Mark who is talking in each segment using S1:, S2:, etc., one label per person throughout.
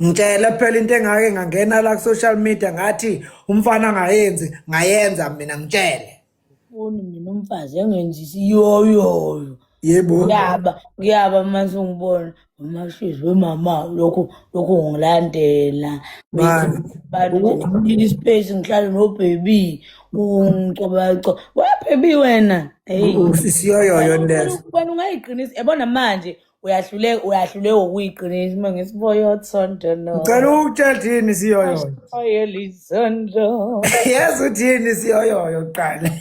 S1: Ngitshele phela into engake ngangena la ku-social media ngathi umfana angayenzi, ngayenza mina, ngitshele.
S2: Funi mina umfazi engenzisa iyoyoyo.
S1: Yebo.
S2: Ngiyaba, ngiyaba mase ungibona umashizi wemama lokhu lokhu ngilandela.
S1: Mani.
S2: Bantu nje nginika ispace ngihlale no baby ungicoba coba. We baby wena. Hey.
S1: Isiyoyoyo leso.
S2: Wena ungayiqinisa yabona manje uyahluleka uyahluleka ukuyiqinisa uma ngisiboyothando no.
S1: Ngicela ukutshela thini isiyoyoyo.
S2: Ayelizando.
S1: Yazi uthini isiyoyoyo kuqala.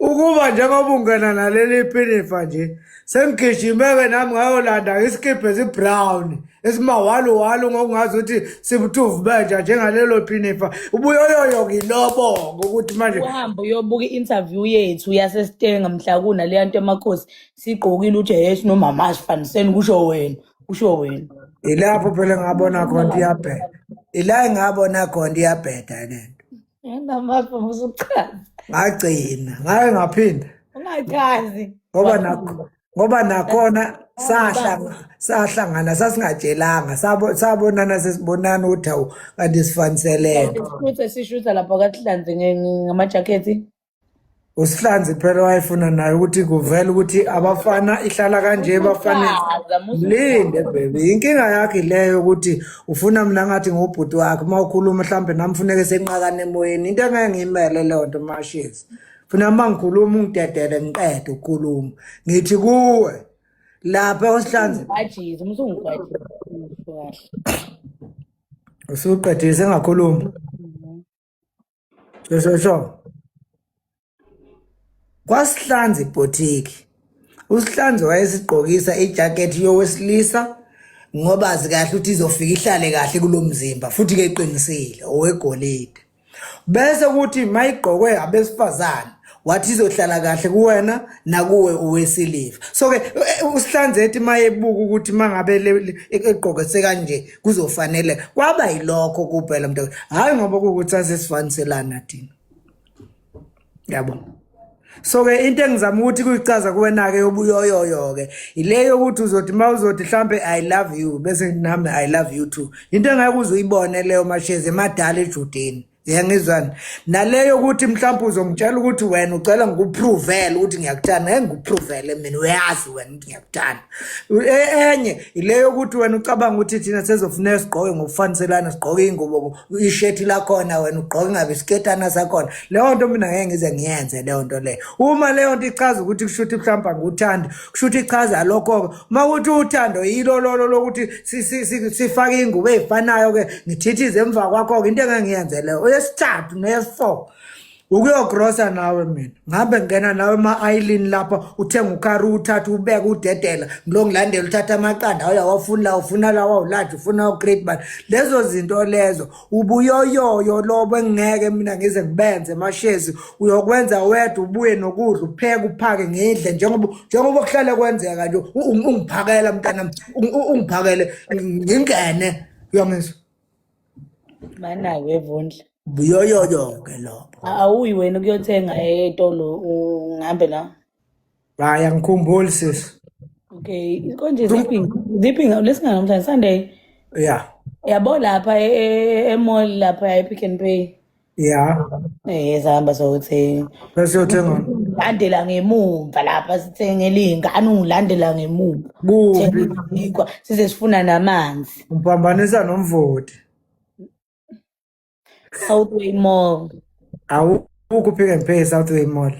S1: Ukuba njengoba ungena naleli phinifa nje sengigijime-ke nami ngayolanda isikibha esibrown esimawaluwalu ngokungazi ukuthi sibuthuvu benja njengalelo phinifa ubuyoyoyo ngilobonga ukuthi manje
S2: Uhambe uyobuka i-interview yethu yaseStenga mhla kunaleya nto emakhosi sigqokile uthi yesu nomama sifaniseni kusho wena kusho wena.
S1: Ilapho phela ngabona khona iyabheda, ila engabona khona iyabheda lento.
S2: Enamapha musuchaza.
S1: Ngagcina ngaye ngaphinda.
S2: Ungachazi.
S1: Ngoba nakho ngoba nakhona sahlangana sasingatshelanga sabonana sesibonana ukuthi hawu kanti sifaniselene.
S2: Sishutha sishutha lapha kaSihlanzi ngamajakhethi.
S1: Usihlanzi phela wayefuna naye ukuthi kuvele ukuthi abafana ihlala kanje bafane. Linde baby, inkinga yakhe leyo ukuthi ufuna mina ngathi ngubhuti wakhe uma ukhuluma mhlambe nami funeke senqakane emoyeni, into engeke ngiyimele leyo nto mashezi. Funa uma ngikhuluma ungidedele ngiqede ukukhuluma, ngithi kuwe lapha osihlanzi
S2: Ungigwajise, umusungigwajise kahle.
S1: Usuqedile sengakhuluma. Sho sho. Kwasihlanza ibhotiki. Usihlanzi wayesigqokisa ijacket yowesilisa ngoba azi kahle ukuthi izofika ihlale kahle kulomzimba futhi ke iqinisile owegolide. Bese kuthi mayigqokwe abesifazane wathi izohlala kahle kuwena nakuwe owesiliva. So ke usihlanze ethi mayebuka ukuthi mangabe egqoke sekanje kuzofanele kwaba yilokho kuphela mntu, hayi ngoba kuwukuthi sasesifaniselana thina, yabo. So ke into engizama ukuthi kuyichaza kuwena ke yobuyoyoyo ke ileyo yokuthi uzothi uma uzothi mhlambe I love you bese nami I love you too, into engeke uze uyibone leyo mashezi emadala ejudeni. Uyangizwana naleyo ukuthi mhlawumbe uzongitshela ukuthi wena ucela ngikuprovele ukuthi ngiyakuthanda, ngeke ngikuprovele mina, uyazi wena ukuthi ngiyakuthanda. Enye ileyo ukuthi wena ucabanga ukuthi thina sezofuneka sigqoke ngokufaniselana, sigqoke ingubo, ishethi lakhona, wena ugqoke ngabe isiketana sakhona, leyo nto mina ngeke ngize ngiyenze leyo nto leyo. Uma leyo nto ichaza ukuthi kusho ukuthi mhlawumbe angikuthandi, kusho ukuthi ichaza lokho-ke. Uma kuthi uthando yilo lolo lokuthi sifake ingubo ey'fanayo-ke ngithithize emva kwakho-ke, into engeke ngiyenze leyo. Eyesithathu neyesi-four ukuyogrosa nawe, mina ngabe ngingena nawe ema-ayilini lapha uthenga ukhari uthathe ubeke udedela ngilo ngilandela uthatha amaqanda awuyawafuni la ufuna lawa ulaje ufuna ugrade bani, lezo zinto lezo ubuyoyoyo lobo engingeke mina ngize ngibenze mashezi. Uyokwenza wedwa, ubuye nokudla, upheke uphake ngidle njengoba kuhlale kwenzeka nje, ungiphakela mntanami, ungiphakele ngingene, uyangizwa?
S2: Banawo evundla.
S1: Buyoyoyo ke lobo.
S2: Awuyi wena ukuyothenga etolo ungihambe la.
S1: Hayi, angikhumbuli sis.
S2: Okay, konje ziphi ziphi lesinga namhlanje Sunday?
S1: Yeah.
S2: Yabo lapha e-mall lapha e-Pick n Pay.
S1: Yeah.
S2: Sahamba siyothenga.
S1: Bese uyothenga.
S2: Landela ngemumva lapha sithengele iy'ngane ungilandela ngemumva.
S1: Kuphi?
S2: Thenga izinkwa size sifuna namanzi.
S1: Umpambanisa nomvoti.
S2: Southway Mall.
S1: Awukho Pick n Pay Southway Mall.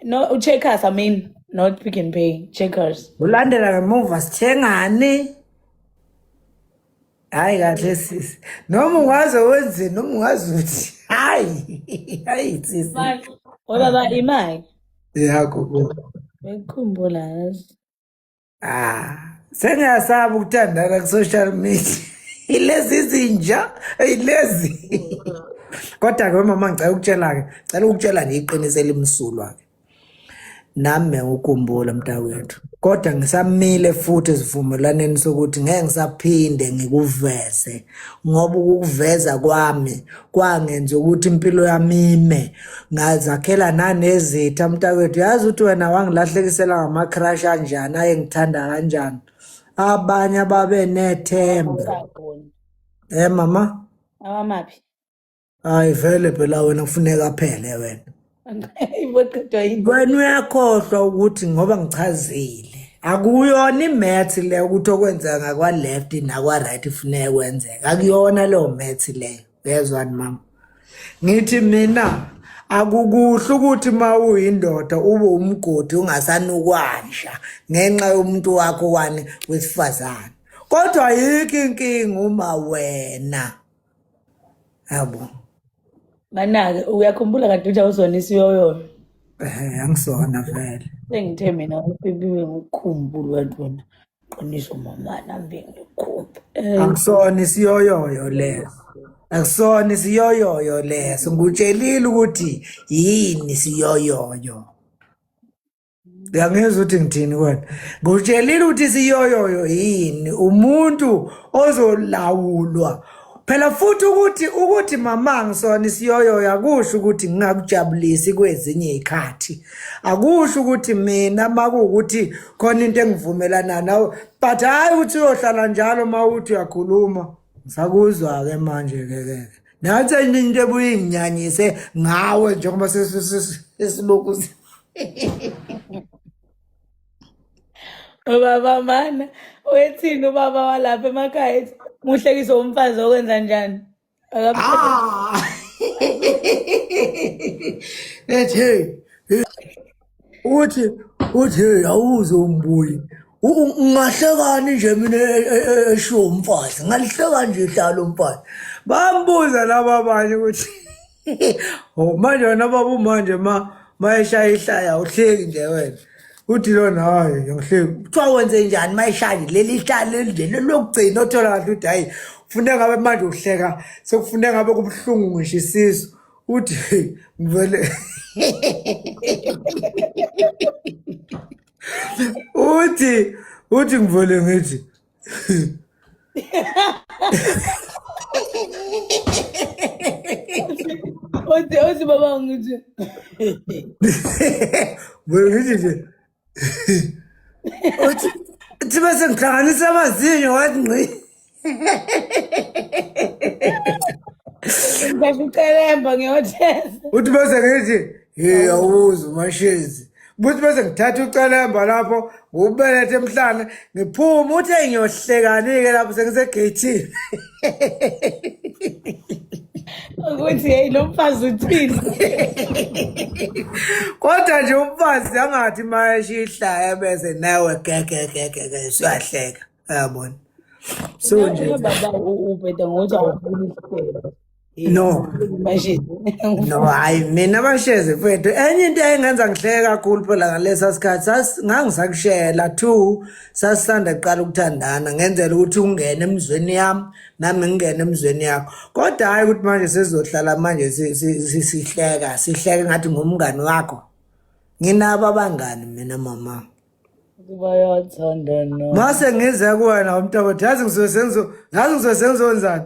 S2: No, Checkers, I mean, not Pick n Pay, Checkers.
S1: Ulandela ngemuva sithengani? Hayi kahle sisi. Noma ungaze wenzeni, noma ungaze uthi hayi. Hayi sisi.
S2: We baba imali.
S1: Yakho ko.
S2: Ngikhumbula yazi.
S1: Ah, sengiyasaba ukuthandana ku social media. Ilezi zinja, ilezi. Kodwa ke mama ngicela ukutshela ke, ngicela ukutshela nje iqiniso elimsulwa ke. Nami ngikukhumbula mntakwethu. Kodwa ngisamile futhi esivumelwaneni sokuthi ngeke ngisaphinde ngikuveze ngoba ukukuveza kwami kwangenza ukuthi impilo yami ime, ngazakhela nanezitha mntakwethu. Yazi ukuthi wena wangilahlekisela ngama-crush anjani, aye ngithanda kanjani. Abanye ababenethemba.
S2: Abakhona.
S1: Eh mama,
S2: Awamaphi?
S1: hayi vele phela wena kufuneka aphele wena.
S2: Iboqedwa yini?
S1: Wena uyakhohlwa ukuthi ngoba ngichazile. Akuyona imath le ukuthi okwenzeka ngakwa left nakwa right kufuneka kwenzeka. Akuyona leyo math leyo. Uyezwani mama? Ngithi mina akukuhle ukuthi uma uyindoda ube umgodi ungasanukwanja ngenxa yomuntu wakho wani wesifazane. Kodwa ayikho inkinga uma wena yabo.
S2: Manake uyakhumbula kade uthi awuzona isiyoyoyo.
S1: Eh angisona vele.
S2: Sengithe mina upipiwe ngikukhumbula kanti wena qiniso mama nami ngikukhumbula. Eh,
S1: Akusona isiyoyoyo leso. Akusona isiyoyoyo leso. Ngikutshelile ukuthi yini isiyoyoyo. Uyangizwa ukuthi ngithini kwena? Ngikutshelile ukuthi isiyoyoyo yini umuntu ozolawulwa. Phela futhi ukuthi ukuthi mama ngisona isiyoyoyo akusho ukuthi ngingakujabulisi kwezinye izikhathi. Akusho ukuthi mina makuwukuthi khona into engivumelana nawe but hayi ukuthi uyohlala njalo uma uthi uyakhuluma. Ngisakuzwa ke manje ke ke. Nansi enye into ebuye inginyanyise ngawe njengoba sesilokhu
S2: Ubaba mana wethini ubaba walapha emakhaya ethi muhlekise umfazi okwenza njani?
S1: Ah! Ethi hey, uthi uthi hey awuze umbuyi. Ungahlekani nje mina eshiwo umfazi. Ngalihleka nje ihlalo umfazi. Bambuza laba abanye ukuthi oh manje wena baba manje ma mayeshaya ihlaya uhleki nje wena. Uthi lona hayi ngihleki. Kuthiwa wenze njani mayeshaya leli hlaya leli nje lokugcina othola kahle ukuthi hayi kufuneka ngabe manje uhleka sekufuneka ngabe kubuhlungu ngisho isisu. Uthi ngivele uthi uthi ngivele ngithi
S2: Uthi uthi baba ngithi
S1: ngivele ngithi nje uthi uthi bese ngihlanganisa amazinyo wathi ngqi
S2: Ngiyakucelemba ngiyotheza.
S1: Uthi bese ngithi hey awuzi mashezi. Buthi bese ngithatha ucelemba lapho ngiwubelethe emhlane ngiphume uthi ngiyohlekani-ke lapho sengisegeyithini.
S2: Ukuthi hey lo mfazi uthini?
S1: Kodwa nje umfazi angathi mayeshiya ihlaya bese nawe gegegegege usuyahleka. Uyabona. So nje
S2: baba ubheda ngokuthi awufuni isihlelo.
S1: No.
S2: Manje
S1: No, hayi mina basheze mfethu. Enye into eyengenza ngihleke kakhulu phela ngalesa sikhathi ngangisakushela two sasisanda kuqala ukuthandana ngenzela ukuthi ungene emzweni yami nami ngingene emzweni yakho. Kodwa hayi ukuthi manje sizohlala manje sihleka sihleke ngathi ngumngani wakho. Nginabo abangani mina mama.
S2: Bayathandana.
S1: Mase ngize kuwena umntakwethu yazi ngisuke sengizo yazi ngisuke sengizonzani.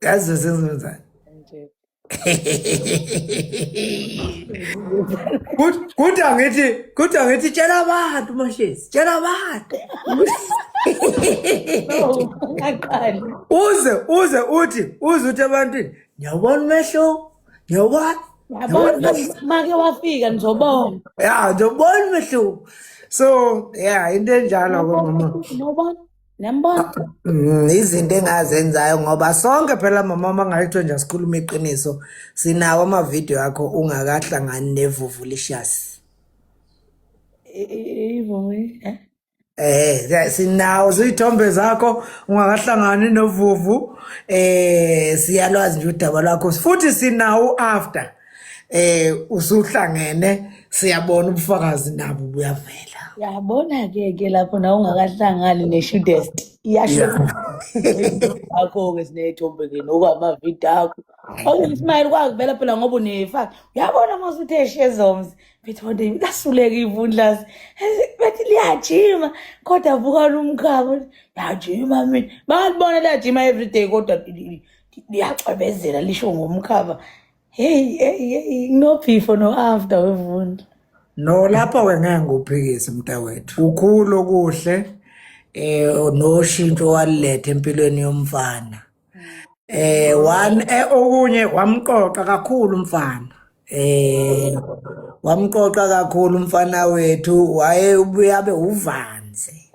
S1: Yazi ngisuke sengizonzani.
S2: Nje.
S1: Kuthi angithi kuthi angithi tshela abantu mashezi tshela abantu.
S2: No, ngaqali.
S1: Uze uze uthi uze uthi ebantwini ngiyawubona umehluko ngiyawubona.
S2: Yabona make wafika nizobona.
S1: Ya ngiyawubona umehluko. So yeah into enjalo ke mama.
S2: Nobona. Niyambona?
S1: Izinto engazenzayo ngoba sonke phela mama uma ngayithiwa nje asikhuluma iqiniso sinawo amavidiyo akho ungakahlangani nevuvulicious.
S2: Ivume. Eh?
S1: Eh sinawo ziyithombe zakho ungakahlangani novuvu eh siyalwazi nje udaba lwakho futhi sinawo after eh usuhlangene siyabona ubufakazi nabo buyavela.
S2: Yabona ke ke lapho na ungakahlangani ne-shudest iyasho akho-ke siney'thombe ke nokwamavidiyo akho okuyisimile kwakuvela phela ngoba unefaka uyabona uma usuthe shezomzi bethi one lasuleka ivundlazi bethi liyajima kodwa vukani umkhaba liyajima mina bangalibona liyajima everyday kodwa liyacwebezela lisho ngomkhaba hey hey hey no before no after wevundla
S1: No lapho ke ngeke ngikuphikise mntawethu. Kukhulu okuhle. Noshintsho waliletha empilweni yomfana. One okunye wamqoqa kakhulu umfana. Wamqoqa kakhulu umfana wethu, waye ubuye abe uvanzi.